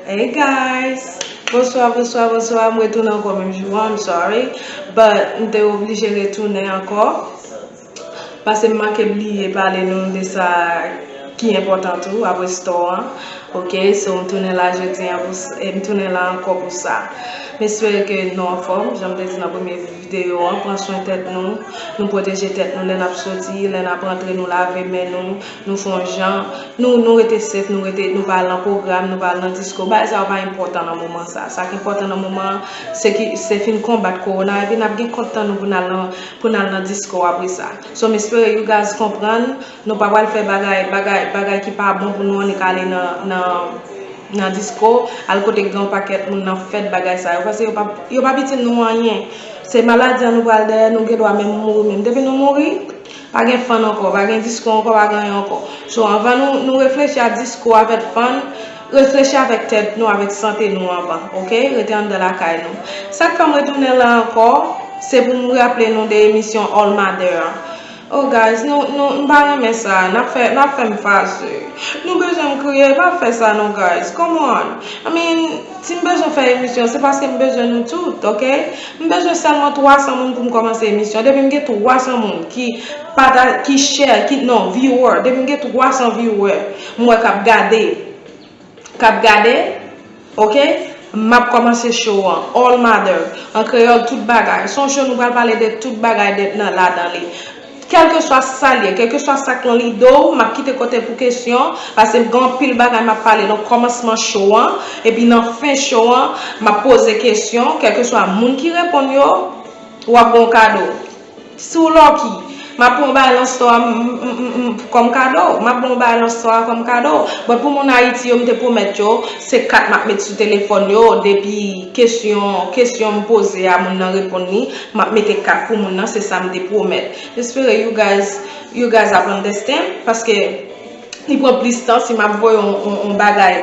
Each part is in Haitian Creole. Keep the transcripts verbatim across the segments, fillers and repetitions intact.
Hey guys! Bonswa, bonswa, bonswa. M retounen ankò menm jou an, I'm sorry. But m te oblije retounen ankò. Paske m manke bliye pale nou de sa ki enpòtan tou, apre store an. Ok, so m tounen la jodi an pou s- e m tounen la ankò pou sa. M espere ke nou anfòm, jan m te di nan premye videyo an, pran swen tèt nou, nou pwoteje tèt nou lè n ap soti, lè n ap rantre, nou lave men nou, nou fè yon jan, nou, nou rete safe, nou rete, nou pa al nan pwogram, nou pa al nan disko. Bagay sa yo pa enpòtan nan moman sa. Sa ki enpòtan nan moman an, se ki, se fin konbat kowona, epi n ap gen kont tan nou pou n al nan, pou n al nan disko apre sa. So, m espere you guys konprann, nou pa pral fè bagay, bagay, bagay ki pa bon pou nou annik ale nan, nan, nan disko, al kote gen yon pakèt moun nan fèt bagay sa yo, paske yo pa, yo pa pitit nou anyen. Se maladi an nou pral dèyè, nou gen dwa menm mouri menm. Depi nou mouri, pa gen fann ankò, pa gen disko ankò, pa gen anyen ankò. So, anvan nou, nou reflechi a disko avèk fann, reflechi avèk tèt nou, avèk sante nou anvan, ok? Rete anndan lakay nou. Sa k fè m retounen la ankò, se pou m raple nou de emisyon All Mother an. Oh guys, nou, nou, m pa renmen sa, n ap fè, n ap fè m fache. Nou bezwen m kriye, pa fè sa non guys, come on. I mean, si m bezwen fè emisyon, se paske m bezwen nou tout, ok? M bezwen sèlman twa san moun pou m kòmanse emisyon. Depi m gen twa san moun ki pata, ki share, ki, non, viewer, depi m gen twa san viewer, m wè k ap gade, k ap gade, ok? M ap kòmanse show an, All Mother, an kreyòl, tout bagay. Se yon show nou pral pale de tout bagay de, nan, ladan li. Kèlkeswa sa l ye, kèlkeswa sa k nan lide w, m ap kite kote pou kesyon, paske m gen anpil bagay m ap pale nan kòmansman show an, epi nan fen show an, m ap poze kesyon, kèlkeswa moun ki reponn yo, w ap gen yon kado. Si w lucky, m ap pran yon bagay nan store a, m, m, m, m, kòm kado. M ap pran yon bagay nan store a kòm kado. But pou moun Ayiti yo, m te pwomèt yo, se kat m ap met sou telefòn yo, depi kesyon, kesyon m poze a, moun nan reponn li, m ap mete kat pou moun nan, se sa m te pwomèt. M espere you guys, you guys ap understand, paske li pran plis tan si m ap voye yon, yon, yon bagay,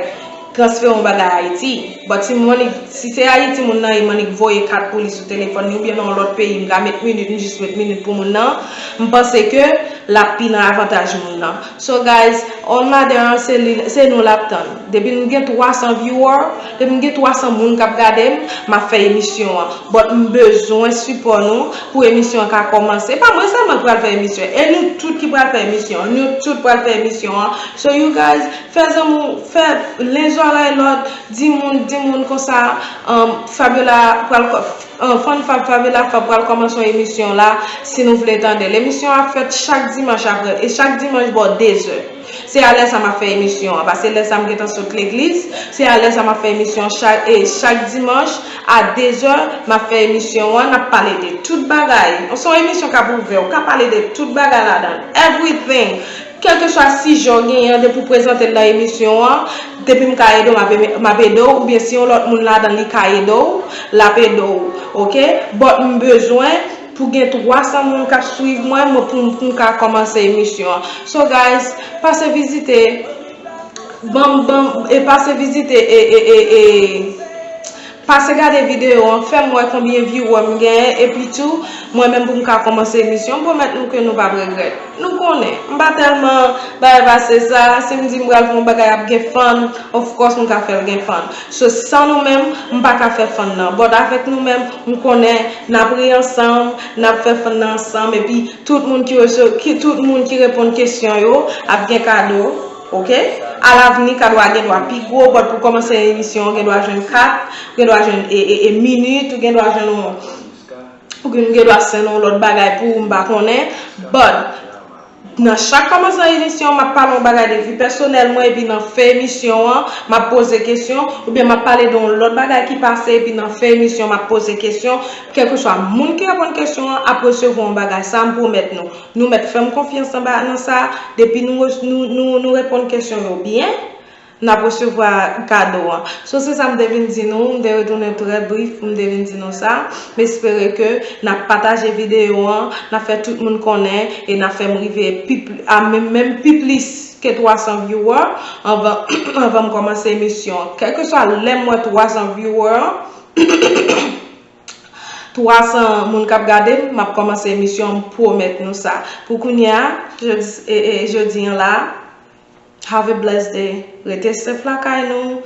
transfere yon bagay Ayiti. But si m annik, si se Ayiti moun nan ye, m annik voye kat pou li sou telefòn li, oubyen nan yon lòt peyi, m ka met minit, m jis met minit pou moun nan, m panse ke l ap pi nan avantaj moun nan. So guys, All Mother an, se li, se nou l ap tann. Depi nou gen twa san viewer, depi m gen twa san moun k ap gade m, m ap fè emisyon an. But m bezwen sipò nou pou emisyon an ka kòmanse. E pa mwen sèlman ki pral fè emisyon, e nou tout ki pral fè emisyon an. Nou tout pral fè emisyon an. So you guys, fè zanmi w, fè len zòrèy lòt, di moun, di moun konsa, um, Fabiola pral kò- um, fan Fab, Fabiola Fab pral kòmanse yon emisyon la, si nou vle tande l. Emisyon an ap fèt chak dimanch apre, e chak dimanch bò de zè. Se a lè sa m ap fè emisyon an, paske lè sa m gentan sot legliz, se a lè sa m ap fè emisyon an chak, e chak dimanch a de zè, m ap fè emisyon an, n ap pale de tout bagay. Se yon emisyon k ap ouvè, ou ka pale de tout bagay ladan l, everything. Kèlkeswa sijè w genyen an, depi w prezante l nan emisyon an, depi m ka ede w, m ap eme- m ap ede w, oubyen si yon lòt moun ladan l, li ka ede w, l ap ede w, ok? But m bezwen pou gen twa san moun k ap swiv mwen, mwen pou, pou m ka kòmanse emisyon an. So guys, pase vizite, ban m, ban m, e pase vizite, e, e, e, e, pase gade videyo an, fè m wè konbyen viewer m genyen, epi tou, mwen menm pou m ka kòmanse emisyon, m pwomèt nou ke nou p ap regrèt. Nou konnen, m pa tèlman bay pase sa, si m di m pral fè yon bagay ap gen fann, of course m ka fè l gen fann. So, san nou menm, m pa ka fè fann nan. But avèk nou menm, m konnen n ap ri ansanm, n ap fè fann nan ansanm, epi tout moun ki rese- ki, tout moun ki reponn kesyon yo ap gen kado, ok? Alavni, kado a gen dwa pi gwo, but pou kòmanse emisyon, ou gen dwa jwenn kat, ou gen dwa jwenn e, e, e minit, ou gen dwa jwenn yon, ou gen, gen dwa send yon lòt bagay pou ou, m pa konnen. But, nan chak kòmansman emisyon, m ap pale yon bagay de vi pèsonèl mwen, epi nan fen emisyon an, m ap poze kesyon, oubyen m ap pale de yon lòt bagay ki pase, epi nan fen emisyon, m ap poze kesyon. Kèlkeswa moun ki reponn kesyon an ap resevwa yon bagay, sa m pwomèt nou. Nou mèt fè m konfyans anba nan sa, depi nou, nou, nou, nou reponn kesyon yo byen, n ap resevwa kado an. So, se sa m te vin di nou, m te retounen trè brif pou m te vin di nou sa. M espere ke n ap pataje videyo an, n ap fè tout moun konnen, e n ap fè m rive pi pli, a menm, menm pi plis ke twa san viewer anvan, anvan m kòmanse emisyon an. Kèlkeswa lè m wè twa san viewer an, twa san moun k ap gade m, m ap kòmanse emisyon an, m pwomèt nou sa. Pou kounye a, jodi, e, e, jodi an la, have a blessed day. Rete safe lakay nou.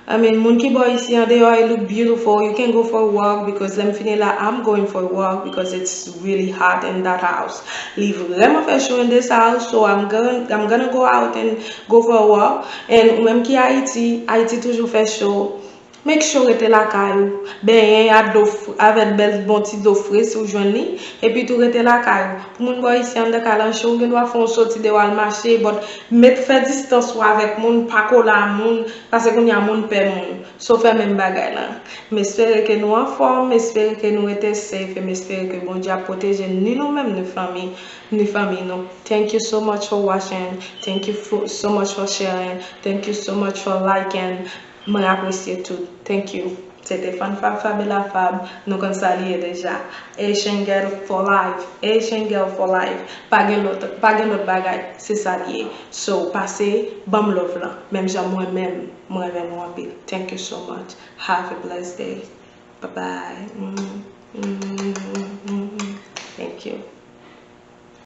I mean, moun ki bò isi andeyò, it look beautiful. You can go for a walk because lè m fini la, I'm going for a walk because it's really hot in that house. Li vrèman fè cho in this house, so I'm gonna, I'm gonna go out and go for a walk. And ou menm ki Ayiti, Ayiti toujou fè cho. Make sure rete lakay ou. Benyen ak dlo fre, avèk bèl bon ti dlo fre si w jwenn li. Epi tou rete lakay ou. Pou moun bò isi anndan kay lan cho, ou gen dwa fè yon soti deyò al mache, but met fè distans ou avèk moun, pa kole a moun, paske kounye a moun pè moun. So fè menm bagay lan. M espere ke nou anfòm, m espere ke nou rete safe, e m espere ke Bondye ap pwoteje ni nou menm, ni fanmi, ni fanmi nou. Thank you so much for watching. Thank you for, so much for sharing. Thank you so much for liking. Mwen apresye tout. Thank you. Se te Fann Fab Fab e la Fab. Nou konn sa li ye deja. Asian girl for life. Asian girl for life. Pa gen lòt, pa gen lòt bagay. Se sa li ye. So, pase, ban m love lan. Menm jan mwen menm, mwen renmen nou anpil. Thank you so much. Have a blessed day. Bye bye. Mm. Mm.